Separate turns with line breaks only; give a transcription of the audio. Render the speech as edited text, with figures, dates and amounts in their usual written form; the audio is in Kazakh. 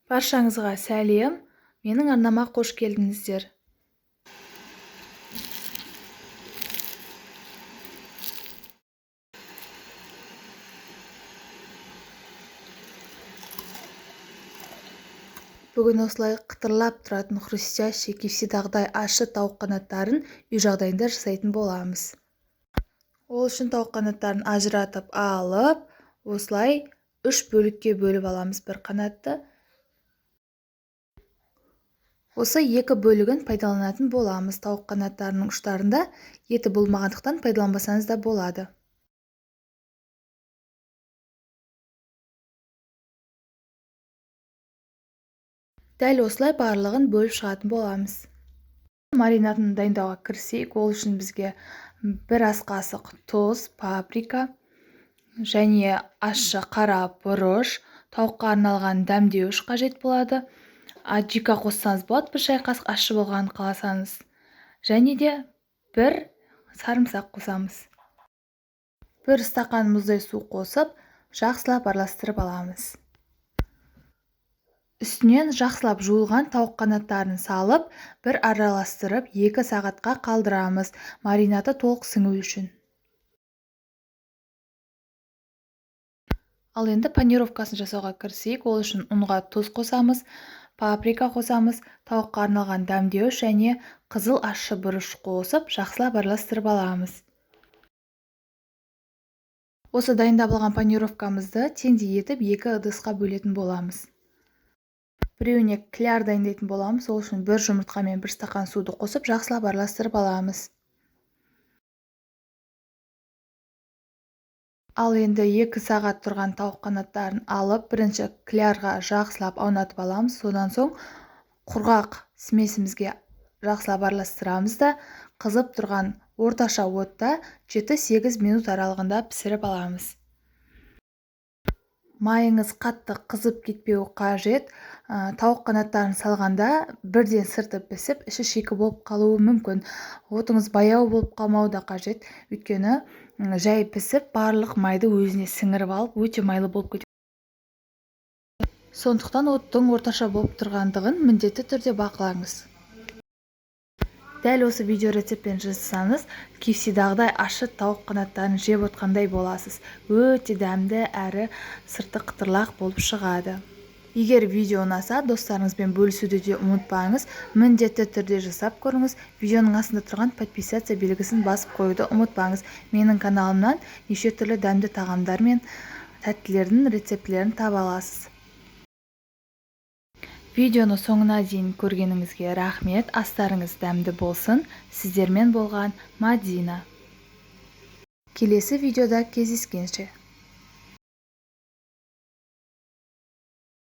Баршаңызға сәлем, менің арнама қош келдіңіздер. Бүгін осылай қытырлап тұратын хрустящий KFC-дағыдай ащы тауық қанаттарын үй жағдайында жасайтын боламыз. Ол үшін тауық қанаттарын ажыратып алып, осылай 3 бөлікке бөліп аламыз бір қанатты. Осы екі бөлігін пайдаланатын боламыз. Тауық қанаттарының ұштарында еті болмағандықтан пайдаланбасаңыз да болады. Дәл осылай барлығын бөліп шығатын боламыз. Маринадын дайындауға кірісейік. Ол үшін бізге бір ас қасық тұз, паприка және ащы қара бұрыш, тауыққа арналған дәмдеуіш қажет болады. Аджика қоссаңыз болады, бір шай қасық ащы болғанын қаласаңыз. Және де бір сарымсақ қосамыз. Бір стақан мұздай су қосып, жақсылап араластырып аламыз. Үстінен жақсылап жуылған тауық қанаттарын салып, бір араластырып, 2 сағатқа қалдырамыз, маринады толық сіңу үшін. Ал енді панировкасын жасауға кірісейік. Ол үшін ұнға тұз қосамыз, паприка қосамыз, тауыққа арналған дәмдеуіш және қызыл ащы бұрыш қосып, жақсылап араластырып аламыз. Осы дайындап алған панировкамызды теңдей етіп 2 ыдысқа бөлетін боламыз. Біреуіне кляр дайындайтын боламыз. Ол үшін бір жұмыртқа мен бір стақан суды қосып, жақсылап араластырып аламыз. Ал енді 2 сағат тұрған тауық қанаттарын алып, бірінші клярға жақсылап аунатып аламыз. Содан соң құрғақ смесімізге жақсылап араластырамыз да, қызып тұрған орташа отта 7-8 минут аралығында пісіріп аламыз. Майыңыз қатты қызып кетпеуі қажет. Тауық қанаттарын салғанда бірден сырты пісіп, іші шикі болып қалуы мүмкін. Отыңыз баяу болып қалмауы да қажет. Өйткені жай пісіп, барлық майды өзіне сіңіріп алып, өте майлы болып кетеді. Сондықтан оттың орташа болып тұрғандығын міндетті түрде бақылаңыз. Дәл осы видео рецептпен жасасаңыз, KFC-дағыдай ащы тауық қанаттарын жеп отқандай боласыз. Өте дәмді әрі сырты қытырлақ болып шығады. Егер видео ұнаса, достарыңызбен бөлісуді де ұмытпаңыз. Міндетті түрде жасап көріңіз. Видеоның астында тұрған подписаться белгісін басып қоюды ұмытпаңыз. Менің каналымнан неше түрлі дәмді тағамдар мен тәттілердің рецептілерін таба аласыз. Видеоны соңына дейін көргеніңізге рахмет. Астарыңыз дәмді болсын. Сіздермен болған Мадина. Келесі видеода кездескенше.